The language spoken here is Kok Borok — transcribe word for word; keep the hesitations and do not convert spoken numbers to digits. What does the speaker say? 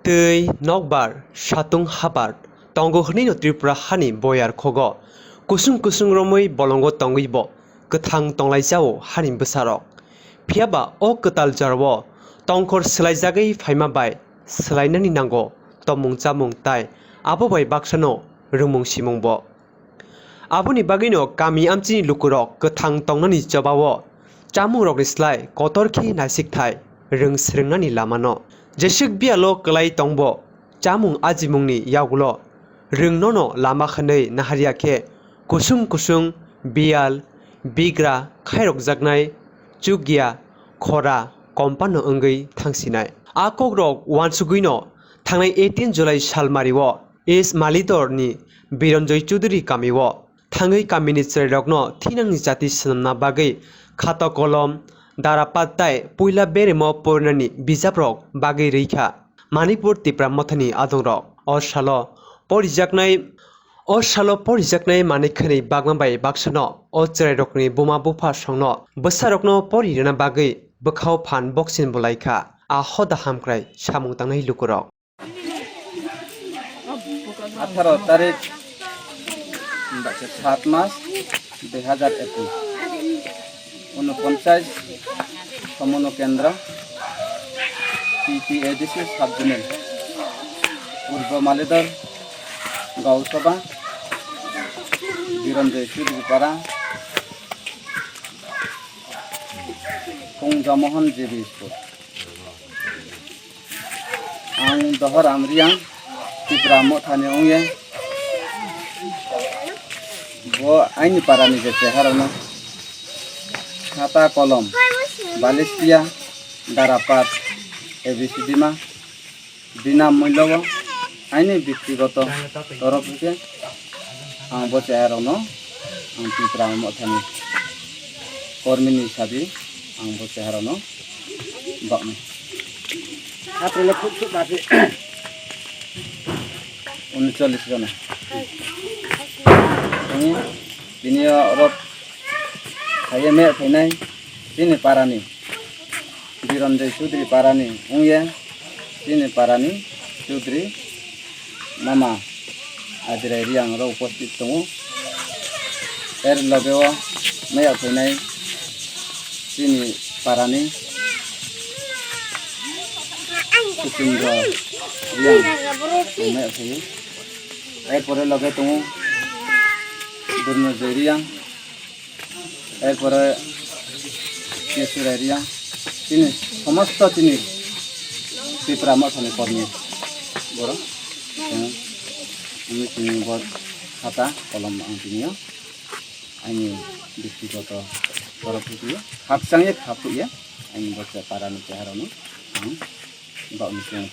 Twi nokbar, satung habar tongo hwnwino Tripura hani boyar khogo. Kusung kusung romwi bolongo tongwibo kwthang tonglaijao hani bwsarok. Phiyaba o kwtal jorao tongkhor swlaijagwi phaima bai swlainani nango tomung chamung tai abo bai baksano rwngmung simungbo. Aboni bagwino kami amchini lukurok kwthang tongnani chobao chamungrokni slai kotor khe naisik thai rwng swrwngnani lamano. Jeswk biyalo kwlai tongbo chamung ajimungni yagulo rwng nono lama hwnwi naharya khe kusung kusung biyal, bigra khairokjaknai chukya, khora, kompano wngwi thangsinai. A kokrok uansugwino thangnai eighteen July salmario East Malidor ni Biranjoy Chudri kamio thangwi kamini chwrairokno thinangni jati swnamna bagwi khata kolom, dara pat tai puila beremo porinani bijaprok bagwi rwikha Manipur Tipra Mothani adongrok. O salo porijaknai, o salo porijaknai manwi khwnwi bagma bai baksano o chwrairokni buma bupha songno bwsarokno pori rwna bagwi bwkhao phan boxing bo laikha a hoda hamkrai samung tangnai lukurok. Atharo tarik, sat mas, dui hazar ekus, unoponchas Somono Kendra, T T A D C Subzonal, Purbo Malidor, Gausabha, Biranjoy Chudri Para, Kungjamohon J B School. Ang Dohor Amriang, Tipra Mothani wngya. Bo aini parani je cheharokno khata kolom, balistia, darapat, A B C D ma bina muilogo aini byaktigoto torof hwnkhe ang bo cheharokno ang Tipra Mothani kormini hisabe ang bo cheharokno baknai. April khuk khuk ase. Uncholish jona. Tini, tini oro phaiye me phainai chini parani. Biranjoy Chudri parani wngya chini parani Chudri mama Ajirai Riang rok uposthit tongo. Er loge o maya phainai chini parani Suchindra Riang maya phaio. Er pore loge tongo Durnojoy Riang. Erpore Kesurai Riang, chini somosto chini Tipra Mothani kormi borok. Ang, ang chini bo khata kolom ang tini o. Ani byaktigoto torof hwnkhe khakchangye khaphuya. Ani bo parani cheharokno ang bakni chwng.